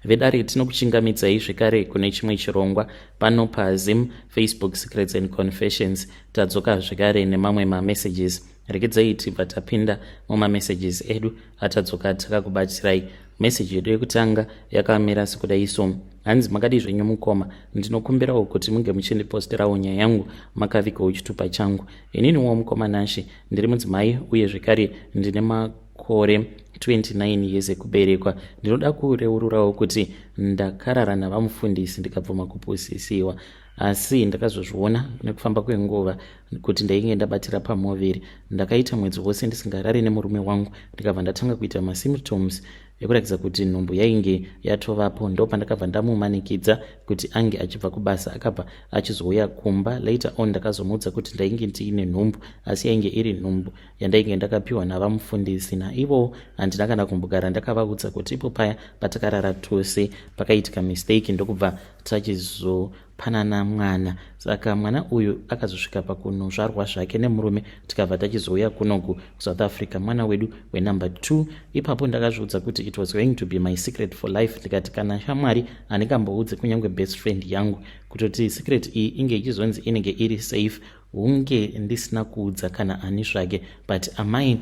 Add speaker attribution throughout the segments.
Speaker 1: Vedare, tinokuchingamidzai zvekare kune chimwe chirongwa pano paZim Facebook Secrets and Confessions. Tadzoka zvekare nemamwe mamessages. Rekedzai tibva tapinda mumamessages edu atadzoka takakubatirai. Meseji yedu yekutanga yakamira sekudai so. Hanzi, "Makadii zvenyu mukoma? Ndinokumbirawo kuti munge muchindiposterawo nyaya yangu makavigawo chitupa changu. Ininiwo mukoma Nashe, ndiri mudzimai uye zvekare ndine makore 29 years ekuberekwa. Ndinoda kureururawo kuti ndakarara navamufundisi ndikabvuma kupusisiwa, asi ndakazozviona nekufamba kwenguva kuti ndainge ndabatira pamuviri. Ndakaita mwedzi wose ndisingarari nemurume wangu, ndikabva ndatanga kuita masymptoms ekuratidza kuti nhumbu yainge yatovapo. Ndo pandakabva ndamumanikidza kuti ange achibva kubasa, akabva achizouya kumba. Later on ndakazomuudza kuti ndainge ndiine nhumbu, asi yainge iri nhumbu yandainge ndakapiwa navamufundisi. Naivowo handina kana kumbogara ndakavaudza kuti ipo paya patakarara tose pakaitika mistake, ndokubva tachizopanana mwana. Saka mwana uyu akazosvika pakunozvarwa zvake nemurume, tikabva tachizouya kunoku kuSouth Africa, mwana wedu wenumber 2. Ipapo ndakazviudza kuti it was going to be my secret for life. Ndikati kana shamwari handikamboudze, kunyange best friend yangu. Kutoti secret iyi inge ichizonzi inenge iri safe, hunge ndisina kuudza kana ani zvake. But amai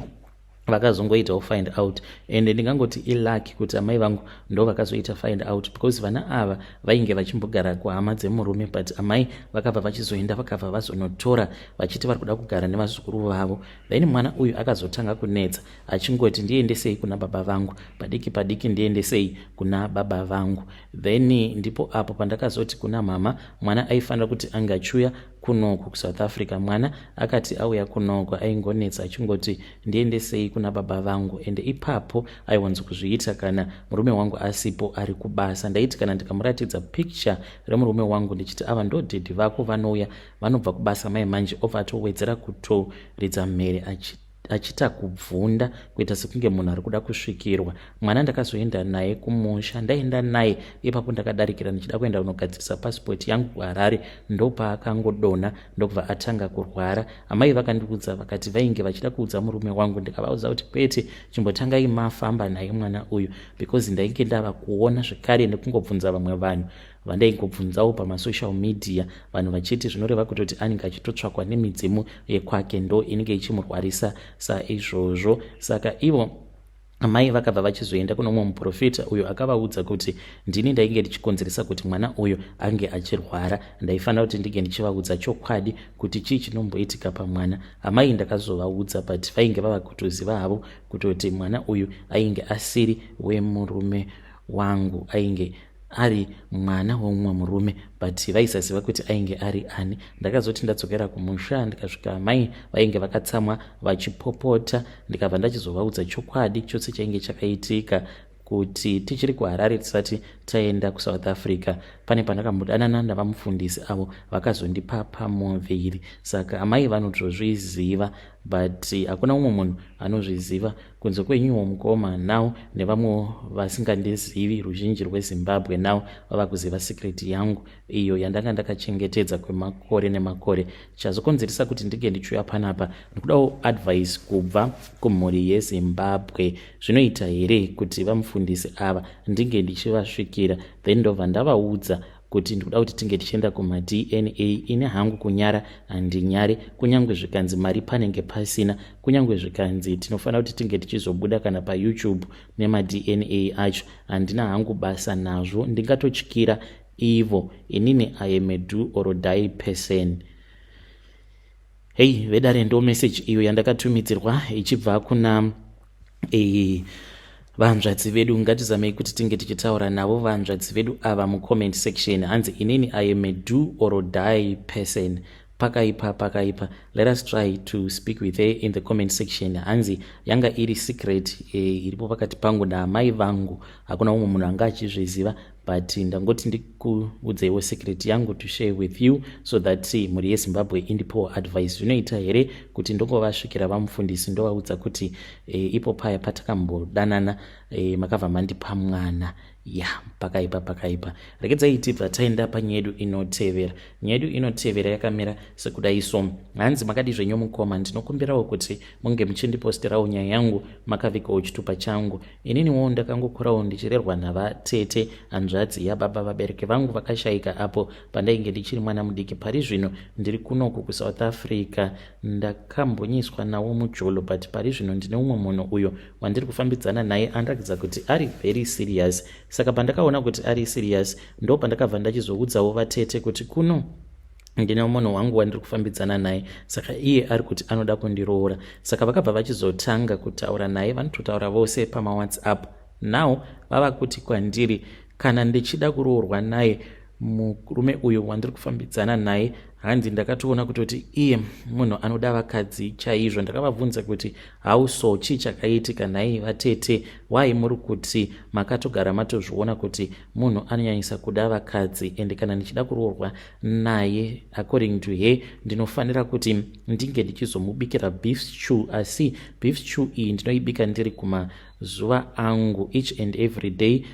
Speaker 1: vakazongoitawo find out, and ndingangoti ilucky kuti amai vangu ndo vakazoita find out, because vana ava vainge vachimbogara kuhama dzemurume, but amai vakabva vachizoenda, vakabva vazonotora vachiti vari kuda kugara nevazukuru vavo. Then mwana uyu akazotanga kunetsa achingoti, 'Ndiendesei kuna baba vangu,' padiki padiki, 'Ndiendesei kuna baba vangu.' Then ndipo apo pandakazoti kuna mama mwana aifanira kuti ange achiuya kunoku kuSouth Africa. Mwana akati auya kunoku, aingonetsa achingoti, 'Ndiendesei kuna baba vangu.' Ende ipapo aiwanzo kuzviita kana murume wangu asipo, ari kubasa. Ndaiti kana ndikamuratidza picture remurume wangu ndichiti, 'Ava ndo daddy vako, vanouya, vanobva kubasa mai manje,' obva atowedzera kutoridza mhere, achiita kubvunda, kuita sekunge munhu ari kuda kusvikirwa. Mwana ndakazoenda naye kumusha. Ndaenda naye ipapo, ndakadarikira ndichida kuenda kunogadzirisa pasipoti yangu kuHarare, ndopaakangodonha, ndokubva atanga kurwara. Amai vakandiudza, vakati vainge vachida kuudza murume wangu. Ndikavaudza kuti kwete, chimbotangai mafamba naye mwana uyu, because ndainge ndava kuona zvekare nekungobvunza vamwe vanhu vandaingobvunzawo pamasocial media, vanhu vachiti zvinoreva kutoti anenge achitotsvakwa nemidzimu yekwake, ndo inenge ichimurwarisa saizvozvo. Saka ivo amai vakabva vachizoenda kuno mumwe muprofita uyo akavaudza kuti ndini ndainge ndichikonzeresa kuti mwana uyu ange achirwara. Ndaifanira kuti ndinge ndichivaudza chokwadi kuti chii chinomboitika pamwana. Amai ndakazovaudza, but vainge vava kutoziva havo kutoti mwana uyu ainge asiri wemurume wangu, ainge ari mwana womumwe murume, but vaisaziva kuti ainge ari ani. Ndakazoti ndadzokera kumusha, ndikasvika amai vainge vakatsamwa vachipopota. Ndikabva ndachizovaudza chokwadi chose chainge chakaitika, kuti tichiri kuHarare, tisati taenda kuSouth Africa, pane pandakambodanana navamufundisi avo vakazondipa pamuviri. Saka amai vanotozviziva, but hakuna umwe munhu anozviziva kunze kwenyuwo mukoma now nevamwewo vasingandizivi. Ruzhinji rweZimbabwe now vava kuziva secret yangu iyo yandanga ndakachengetedza kwemakore nemakore. Chazokonzeresa kuti ndinge ndichiuya panapa, ndikudawo advice kubva kumhuri yeZimbabwe. Zvinoita here kuti vamufundisi ava ndinge ndichivasvikira, then ndobva ndavaudza kuti ndikuda kuti tinge tichienda kumaDNA? Ine hangu kunyara handinyari, kunyange zvikanzi mari panenge pasina, kunyange zvikanzi tinofanira kuti tinge tichizobuda kana paYouTube nemaDNA acho, handina hangu basa nazvo. Ndingatotyira ivo. Inini I am a do or die person." Hei vedare, ndo meseji iyo yandakatumidzirwa ichibva kuna vanzvadzi vedu. Ngatizamei kuti tinge tichitaura navo vanzvadzi vedu ava mucomment section. Hanzi, "Inini I am a do or die person." Pakaipa, pakaipa. Let us try to speak with her in the comment section. Hanzi yanga iri secret iripo pakati pangu naamai vangu, hakuna umwe munhu anga achizviziva, but ndangoti ndikuudzeiwo secret yangu to share with you so that mhuri yeZimbabwe indipowo advice. Zvinoita here kuti ndongovasvikira vamufundisi, ndovaudza kuti ipo paya patakambodanana, makabva mandipa mwana? Ya yeah, Pakaipa, pakaipa. Regedzai tibva taenda panyaya yedu inotevera. Nyaya yedu inotevera yakamira sekudai so. Hanzi, "Makadi zvenyu mukoma? Ndinokumbirawo kuti munge muchindiposterawo nyaya yangu makavigawo chitupa changu. Ininiwo ndakangokurawo ndichirerwa navatete, hanzvadzi yababa. Vabereki vangu vakashayika apo pandainge ndichiri mwana mudiki. Pari zvino ndiri kunoku kuSouth Africa. Ndakambonyiswa nawo mujolo, but pari zvino ndine umwe munhu uyo wandiri kufambidzana naye anoratidza kuti ari very serious. Saka pandakaona kuti ari serious, ndo pandakabva ndachizoudzawo vatete kuti kuno ndine munhu wangu wandiri kufambidzana naye, saka iye ari kuti anoda kundiroora. Saka vakabva vachizotanga kutaura naye, vanototaura vose pamaWhatsApp. Now vava kuti kwandiri kana ndichida kuroorwa naye murume uyu wandiri kufambidzana naye. Hanzi ndakatoona kutoti iye munhu anoda vakadzi chaizvo. Ndakavabvunza kuti how so, chii chakaitika nhai vatete? Wai muri kuti makatogara matozviona kuti munhu anonyanyisa kuda vakadzi? Ende kana ndichida kuroorwa naye, according to her, ndinofanira kuti ndinge ndichizomubikira beef stew, asi beef stew iyi ndinoibika ndiri kumazuva angu each and every day.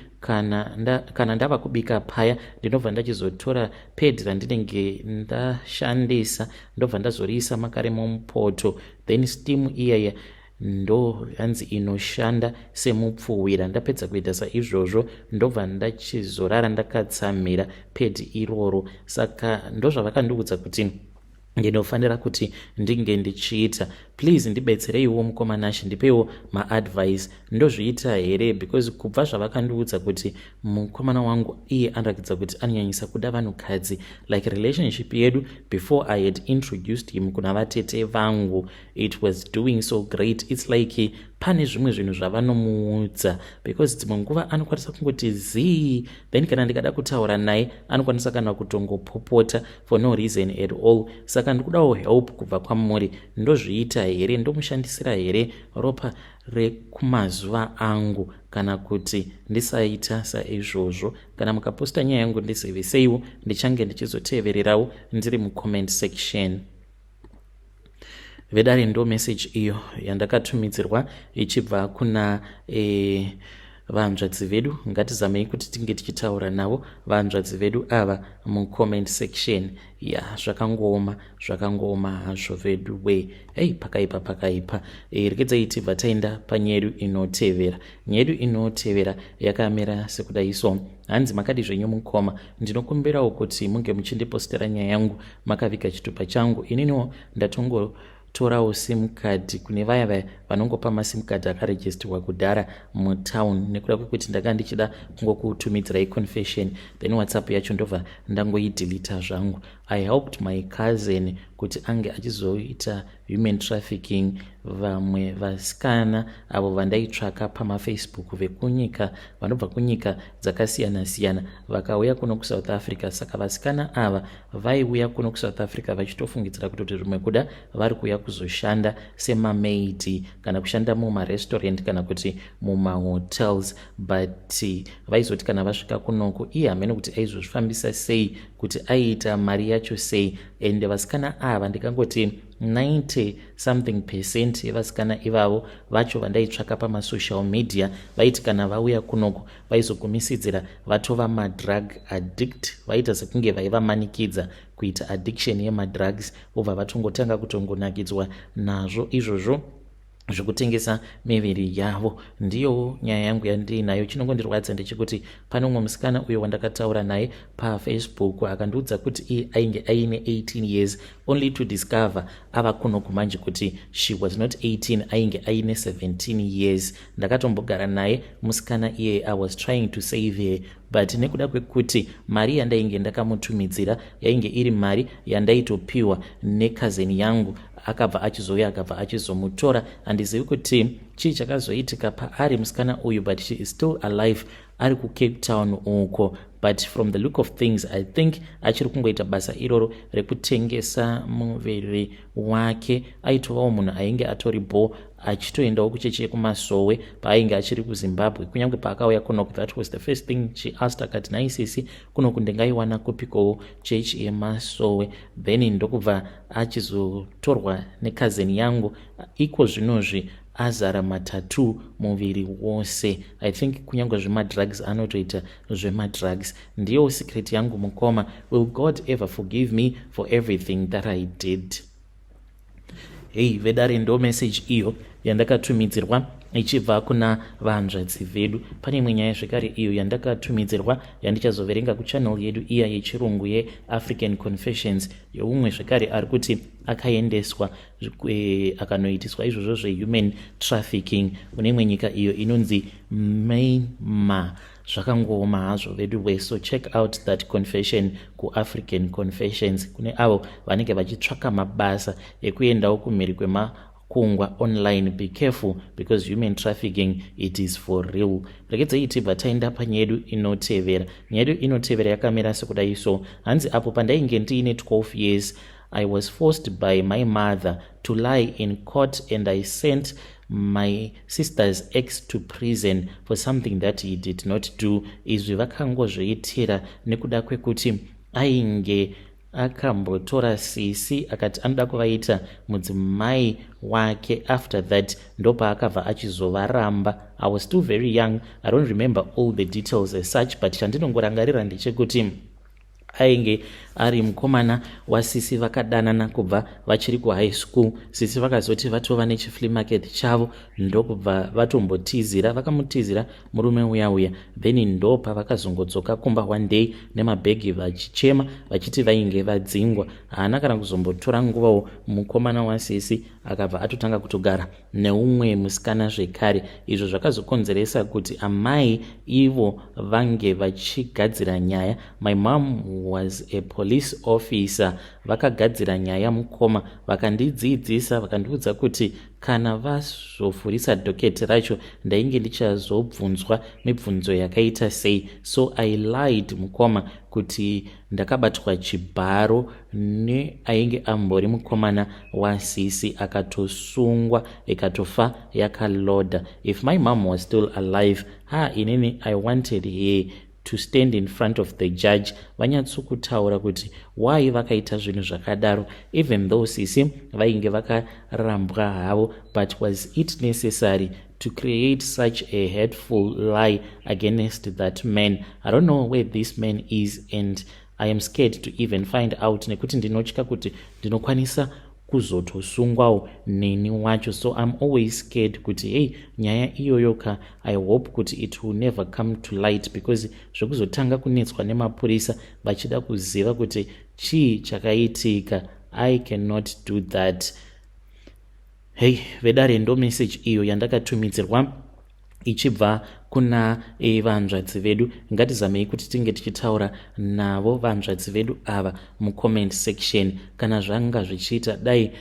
Speaker 1: Kana ndava kubika paya, ndinobva ndachizotora pad randinenge ndashandisa, ndobva ndazoriisa makare mumupoto, then steam iyaya ndo hanzi inoshanda semupfuwira. Ndapedza kuita saizvozvo, ndobva ndachizorara ndakatsamira pad iroro. Saka ndozvavakandiudza kuti ndinofanira kuti ndinge ndichiita. Please ndibetsereiwo mukoma Nashe, ndipeiwo maadvice. Ndozviita here? Because kubva zvavakandiudza kuti mukomana wangu iye anoratidza kuti anonyanyisa kuda vanhukadzi, like relationship yedu before I had introduced him kuna vatete vangu, it was doing so great. It's like pane zvimwe zvinhu zvavanomuudza, because dzimwe nguva anokwanisa kungoti zii, then kana ndikada kutaura naye anokwanisa kana kutongopopota for no reason at all. Saka ndikudawo help kubva kwamuri. Ndozviita here? Ndomushandisira here ropa rekumazuva angu, kana kuti ndisaita saizvozvo? Kana mukaposta nyaya yangu, ndiziviseiwo, ndichange ndichizotevererawo ndiri mucomment section." Vedare, ndo message iyo yandakatumidzirwa ichibva kuna vanzvadzi vedu. Ngatizamei kuti tinge tichitaura navo vanzvadzi vedu ava mucomment section. Ya, zvakangooma, zvakangooma hazvo vedu we. Ei, pakaipa, pakaipa. Regedzai tibva taenda panyaya yedu inotevera. Nyaya yedu inotevera yakamira sekudai so. Hanzi, "Makadi zvenyu mukoma? Ndinokumbirawo kuti munge muchindipostera nyaya yangu makaviga chitupa changu. Ininiwo ndatongo torawo SIM card kune vaya vaya vanongopa maSIM card akaregisterwa kudhara mutown, nekuda kwekuti ndanga ndichida kungokutumidzirai confession, then WhatsApp yacho ndobva ndangoidelita zvangu. I helped my cousin kuti ange achizoita human trafficking. Vamwe vasikana avo vandaitsvaka pamaFacebook vekunyika, vanobva kunyika dzakasiyana-siyana, vakauya kuno kuSouth Africa. Saka vasikana ava vaiuya kuno kuSouth Africa vachitofungidzira kutoti rimwe kuda vari kuuya kuzoshanda semamaid kana kushanda mumarestaurant kana kuti mumahotels, but vaizoti kana vasvika kunoku, iye hamene kuti aizozvifambisa sei, kuti aiita mari yacho sei. Ende vasikana ava, ndikangoti 90 something percent yevasikana ivavo vacho vandaitsvaka pamasocial media, vaiti kana vauya kunoku vaizogumisidzira vatova madrug addict. Vaita sekunge vaivamanikidza kuita addiction yemadrugs, vobva vatongotanga kutongonakidzwa nazvo izvozvo zvekutengesa miviri yavo. Ndiyo nyaya yangu yandiinayo. Chinongondirwadza ndechekuti pane umwe musikana uyo wandakataura naye paFacebook, akandiudza kuti iye ainge aine 18 years, only to discover ava kunoku manje kuti she was not 18, ainge aine 17 years. Ndakatombogara naye musikana iyeye. I was trying to save her, but nekuda kwekuti mari yandainge ndakamutumidzira yainge iri mari yandaitopiwa necousin yangu, akabva achizouya, akabva achizomutora. Handizivi kuti chii chakazoitika paari musikana uyu, but she is still alive, ari kuCape Town uko. But from the look of things, I think achiri kungoita basa iroro rekutengesa muviri wake. Aitovawo munhu ainge atori bo, achitoendawo kuchechi yekumasowe paainge achiri kuZimbabwe. Kunyange paakauya kunoku, that was the first thing she asked. Akati, 'Naisisi, kunoku ndingaiwana kupikowo chechi yemasowe?' Then ndokubva achizotorwa necousin yangu. Iko zvinozvi Azara matattoo muviri wose. I think kunyange zvemadrugs, anotoita zvemadrugs. Ndiyo secret yangu, mukoma. Will God ever forgive me for everything that I did? Hei vedare, ndo message iyo yandakatumidzirwa ichibva kuna vanzvadzi vedu. Pane imwe nyaya zvekare iyo yandakatumidzirwa yandichazoverenga kuchannel yedu iya yechirungu yeAfrican Confessions, yeumwe zvekare ari kuti akaendeswa, akanoitiswa izvozvo zvehuman trafficking kune imwe nyika iyo inonzi Myanmar. Zvakangooma hazvo vedu we. So check out that confession kuAfrican Confessions. Kune avo vanenge vachitsvaka mabasa ekuendawo kumhiri kwemakungwa online, be careful because human trafficking, it is for real. Regedzei tibva taenda panyaya yedu inotevera. Nyaya yedu inotevera yakamira sekudai so. Hanzi, apo pandainge ndiine 12 years, I was forced by my mother to lie in court and I sent my sister's ex to prison for something that he did not do. Izvi vakangozviitira nekuda kwekuti ainge akambotora sisi, akati anoda kuvaita mudzimai wake. After that ndopaakabva achizovaramba. I was still very young. I don't remember all the details as such, but chandinongorangarira ndechekuti ainge ari mukomana wasisi, vakadanana kubva vachiri kuhigh school. Sisi vakazoti vatova nechiflea market chavo, ndokubva vatombotizira, vakamutizira murume uya uya. Then ndo pavakazongodzoka kumba one day nemabhegi vachichema, vachiti vainge vadzingwa. Haana kana kuzombotora nguvawo, mukomana wasisi akabva atotanga kutogara neumwe musikana zvekare. Izvo zvakazokonzeresa kuti amai ivo vange vachigadzira nyaya. My mom was a police officer. Vakagadzira nyaya, mukoma, vakandidzidzisa, vakandiudza kuti kana vazovhurisa docket racho, ndainge ndichazobvunzwa mibvunzo yakaita sei. So I lied, mukoma, kuti ndakabatwa chibharo neainge ambori mukomana wasisi, akatosungwa, ikatofa yakalodha. If my mom was still alive, ha, inini I wanted her to stand in front of the judge, vanyatsokutaura kuti why vakaita zvinhu zvakadaro. Even though sisi vainge vakarambwa havo, but was it necessary to create such a hateful lie against that man? I don't know where this man is and I am scared to even find out, nekuti ndinotya kuti ndinokwanisa kuzotosungwawo neni wacho. So I'm always scared kuti, hey, nyaya iyoyo ka, I hope kuti it will never come to light, because zvekuzotanga kunetswa nemapurisa vachida kuziva kuti chii chakaitika, I cannot do that. Hei vedare, ndo message iyo yandakatumidzirwa ichibva kuna vanzvadzi vedu. Ngatizamei kuti tinge tichitaura navo vanzvadzi vedu ava mucomment section. Kana zvanga zvichiita, dai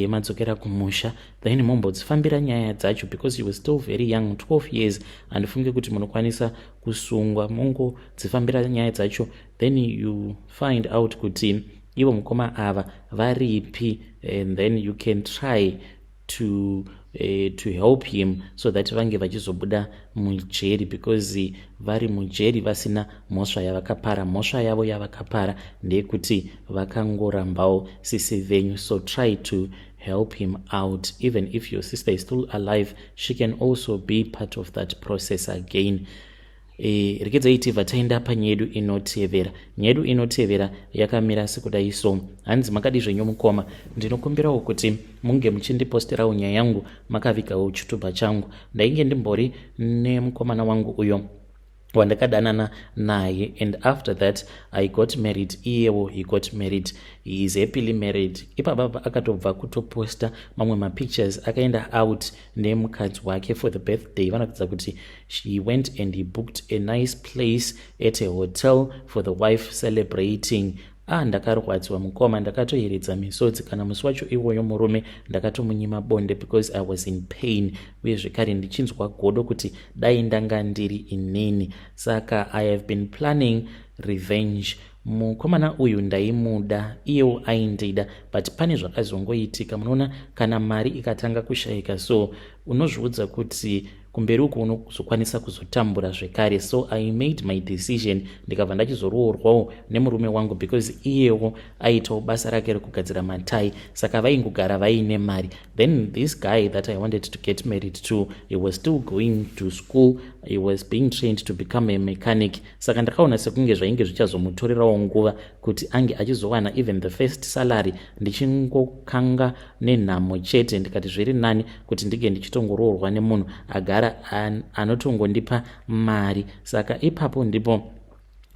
Speaker 1: madzokera kumusha, then mombodzifambira nyaya dzacho, because you were still very young, 12 years. Handifungi kuti munokwanisa kusungwa. Mongodzifambira nyaya dzacho, then you find out kuti ivo mukoma ava varipi, and then you can try to help him so that vange vachizobuda mujeri, because vari mujeri vasina mhosva yavakapara. Mhosva yavo yavakapara ndeyekuti vakangorambawo sisi venyu. So try to help him out. Even if your sister is still alive, she can also be part of that process again. Rekedzai tibva taenda panyaya yedu inotevera. Nyaya yedu inotevera yakamira sekudai so. Hanzi, makadi zvenyu mukoma? Ndinokumbirawo kuti munge muchindiposterawo nyaya yangu makavigawo chitupa changu. Ndainge ndimbori nemukomana wangu uyo wandakadanana naye, and after that I got married. Iyewo he got married. He is happily married. Ipapapa akatobva kutoposta mamwe mapictures, akaenda out nemukadzi wake for the birthday. Vanoratidza kuti she went and he booked a nice place at a hotel for the wife, celebrating. Ah, ndakarwadziwa mukoma, ndakatoyeredza misodzi. Kana musi wacho iwoyo murume ndakatomunyima bonde because I was in pain, uye zvekare ndichinzwa godo kuti dai ndanga ndiri inini. Saka I have been planning revenge. Mukomana uyu ndaimuda, iyewo aindida, but pane zvakazongoitika. Munoona, kana mari ikatanga kushayika, so unozviudza kuti Kumberi uko unozokwanisa kuzotambura zvekare. So I made my decision, ndikabva ndachizoroorwawo nemurume wangu because iyewo aitawo basa rake rekugadzira matai, saka vaingogara vaine mari. Then this guy that I wanted to get married to, he was still going to school. He was being trained to become a mechanic, saka ndakaona sekunge zvainge zvichazomutorerawo nguva kuti ange achizowana even the first salary, ndichingokanga nenhamo chete. Ndikati zviri nani kuti ndinge ndichitongoroorwa nemunhu agara anotongondipa mari. Saka ipapo ndipo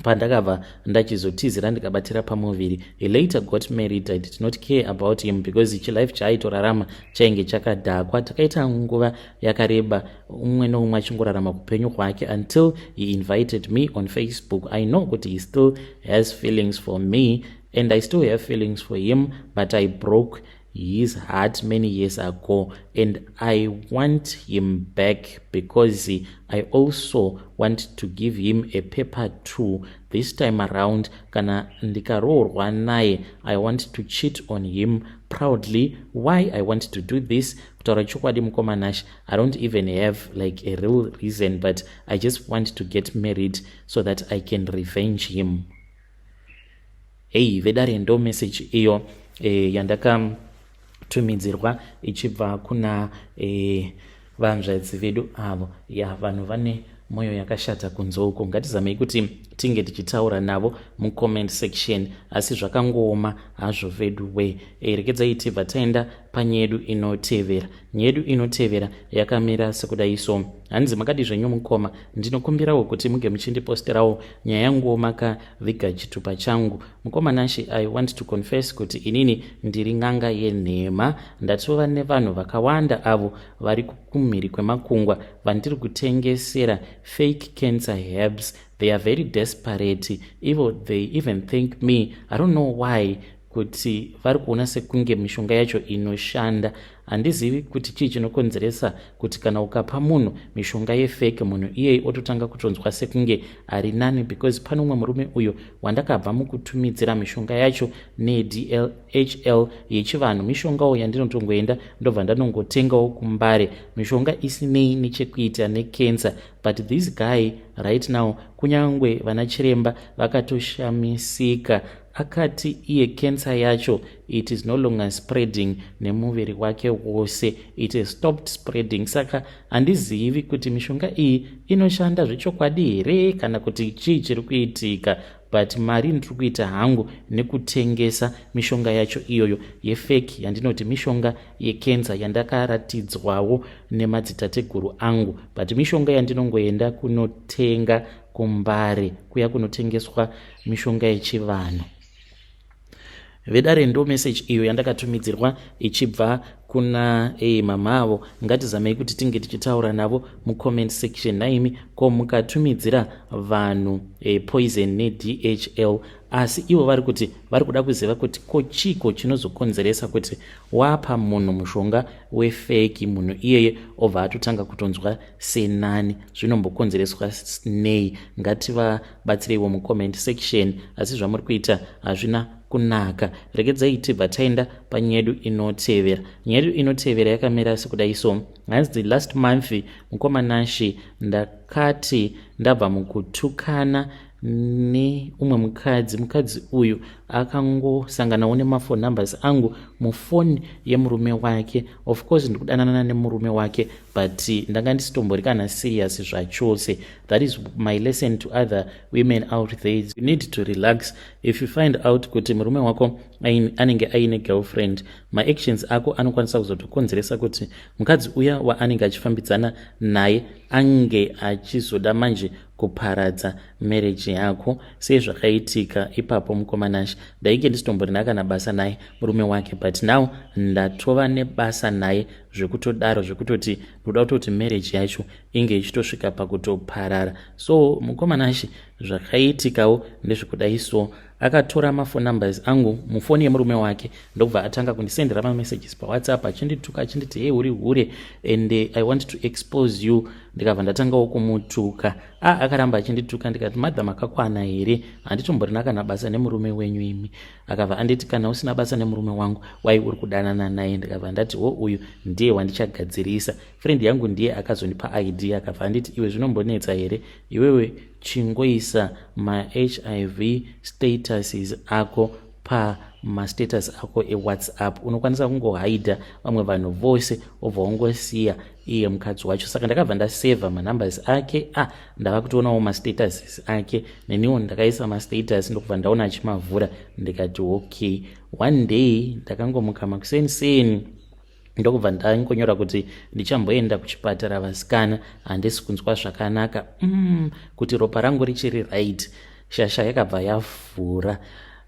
Speaker 1: pandakabva ndachizotizira, ndikabatira pamuviri. He later got married. I did not care about him because chilife chaaitorarama chainge chakadhakwa. Takaita nguva yakareba, umwe neumwe achingorarama upenyu hwake, until he invited me on Facebook. I know kuti he still has feelings for me and I still have feelings for him, but I broke his heart many years ago and I want him back because I also want to give him a paper too this time around. Kana ndikaroorwa naye, I want to cheat on him proudly. Why I want to do this? Kutaura chokwadi, mukoma Nash, I don't even have like a real reason, but I just want to get married so that I can revenge him. Hei vedare, ndo message iyo yandakatumidzirwa ichibva kuna vanzvadzi vedu avo. Ya, vanhu vane mwoyo yakashata kunze uko. Ngatizamei kuti tinge tichitaura navo mucomment section, asi zvakangooma hazvo vedu we. Rekedzai tibva taenda panyaya yedu inotevera. Nyaya yedu inotevera yakamira sekudai so. Hanzi, "Makadi zvenyu mukoma? Ndinokumbirawo kuti muge muchindiposterawo nyaya yanguwo makaviga chitupa changu. Mukoma Nashi, I want to confess kuti inini ndiri n'anga yenhema. Ndatova nevanhu vakawanda avo vari kumhiri kwemakungwa vandiri kutengesera fake cancer herbs. They are very desperate. Ivo they even thank me. I don't know why kuti vari kuona sekunge mishonga yacho inoshanda. Handizivi kuti chii chinokonzeresa kuti kana ukapa munhu mishonga yefake, munhu iyeye ototanga kutonzwa sekunge ari nani, because pane umwe murume uyo wandakabva mukutumidzira mishonga yacho neDHL yechivanhu, mishongawo yandinotongoenda ndobva ndanongotengawo kuMbare, mishonga isinei nechekuita necancer. But this guy right now, kunyange vana chiremba vakatoshamisika. Akati iye cancer yacho, it is no longer spreading nemuviri wake wose. It has stopped spreading. Saka handizivi kuti mishonga iyi inoshanda zvechokwadi here kana kuti chii chiri kuitika, but mari ndiri kuita hangu nekutengesa mishonga yacho iyoyo yefake yandinoti mishonga yekenza yandakaratidzwawo nemadzitateguru angu, but mishonga yandinongoenda kunotenga kuMbare kuya kunotengeswa mishonga yechivanhu." Vedare, ndo message iyo yandakatumidzirwa ichibva kuna mama avo. Ngatizamei kuti tinge tichitaura navo mucomment section. Naimi ko mukatumidzira vanhu poison neDHL, asi ivo vari kuti vari kuda kuziva kuti ko chiko chinozokonzeresa kuti wapa munhu mushonga wefake, munhu iyeye obva atotanga kutonzwa senani? Zvinombokonzereswa nei? Ngativabatsireiwo mucomment section, asi zvamuri kuita hazvina kunaka. Regedzai tibva taenda panyaya yedu inotevera. Nyaya yedu inotevera yakamira sekudai so. Hanzi, "Last month, mukoma Nashi, ndakati ndabva mukutukana neumwe mukadzi. Mukadzi uyu akangosanganawo nemafone numbers angu mufoni yemurume wake. Of course ndikudanana nemurume wake, but ndanga ndisitombori kana serious zvachose. That is my lesson to other women out there: you need to relax. If you find out kuti murume wako anenge aine girlfriend, maactions ako anokwanisa kuzotokonzeresa kuti mukadzi uya waanenge achifambidzana naye ange achizoda manje kuparadza marriage yako, sezvakaitika ipapo. Mukoma Nashi, ndainge ndisitomborina kana basa naye murume wake, but now ndatova nebasa naye zvekutodaro, zvekutoti ndoda kutoti marriage yacho inge ichitosvika pakutoparara. So mukoma Nashi, zvakaitikawo ndezvekudai so. Akatora mafone numbers angu mufoni yemurume wake, ndokubva atanga kundisendera mamessages paWhatsApp achindituka, achinditi, 'Hei, uri hure and I want to expose you.' Ndikabva ndatangawo kumutuka. A akaramba achindituka. Ndikati, "Madha, makakwana here? Handitomborina kana basa nemurume wenyu imi." Akabva anditi, "Kana usina basa nemurume wangu, wai uri kudanana naye?" Ndikabva ndati, "Wo, uyu ndiye wandichagadzirisa." Friend yangu ndiye akazondipa idea. Akabva anditi, "Iwe, zvinombonetsa here iwewe? Chingoisa maHIV statuses ako pamastatus ako eWhatsApp. Unokwanisa kungohaidha vamwe vanhu vose, wobva wangosiya iye mukadzi wacho." Saka ndakabva ndasevha manumbers ake. Ah, ndava kutoonawo mastatuses ake. Neniwo ndakaisa mastatus, ndokubva ndaona achimavhura. Ndikati, "Okay." One day ndakangomuka makuseni, ndokubva ndangonyora kuti, "Ndichamboenda kuchipatara, vasikana, handisi kunzwa zvakanaka, kuti ropa rangu richiri right." Shasha yakabva yavhura,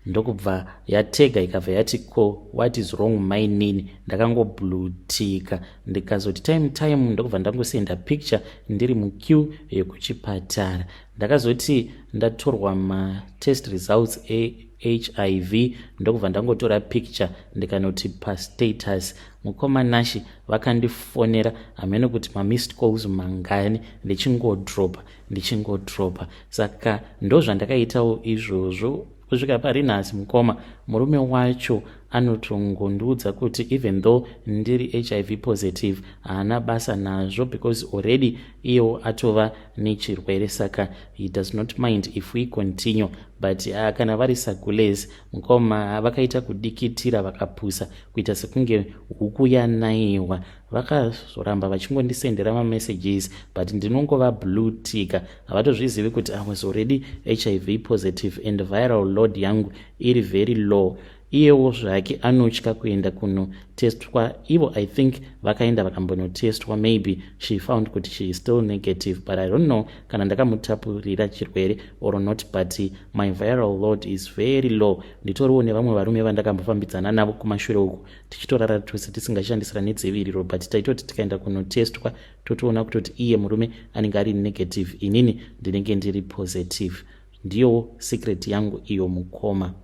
Speaker 1: ndokubva yatega, ikabva yati, "Ko, what is wrong, mainini?" Ndakangoblutika. Ndikazoti, "Time, time." Ndokubva ndangosenda picture ndiri muqueue yekuchipatara. Ndakazoti ndatorwa matest results eHIV, ndokubva ndangotora picture, ndikanoti pastatus. Mukoma Nashi, vakandifonera, hamene kuti mamissed calls mangani, ndichingodropa, ndichingodropa. Saka ndo zvandakaitawo izvozvo kusvika pari nhasi. Mukoma, murume wacho anotongondiudza kuti even though ndiri HIV positive, haana basa nazvo because already iyewo atova nechirwere, saka he does not mind if we continue. But kana vari sagules, mukoma, vakaita kudikitira, vakapusa kuita sekunge huku yanaiwa. Vakazoramba vachingondisendera mamessages, but ndinongova blue tika. Havatozvizivi kuti I was already HIV positive and viral load yangu iri very low. Iyewo zvake anotya kuenda kunotestwa. Ivo, I think vakaenda vakambonotestwa. Maybe she found kuti she is still negative, but I don't know kana ndakamutapurira chirwere or not, but my viral load is very low. Nditoriwo nevamwe varume vandakambofambidzana navo kumashure uku, tichitorara tose tisingashandisira nedziviriro, but taitoti tikaenda kunotestwa, totoona kutoti iye murume anenge ari negative, inini ndinenge ndiri positive. Ndiyo secret yangu iyo, mukoma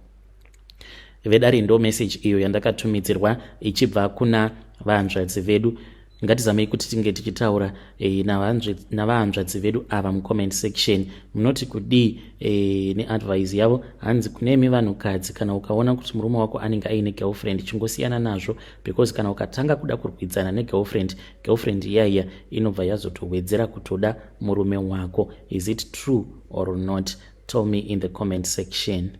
Speaker 1: vedare. Ndo message iyo yandakatumidzirwa ichibva kuna vahanzvadzi vedu. Ngatizamei kuti tinge tichitaura navahanzvadzi vedu ava mucomment section. Munoti kudii neadvice yavo? Hanzi, kunemi vanhukadzi, kana ukaona kuti murume wako anenge aine girlfriend, chingosiyana nazvo, because kana ukatanga kuda kurwidzana negirlfriend, girlfriend iyaiya inobva yazotowedzera kutoda murume wako. Is it true or not? Tell me in the comment section.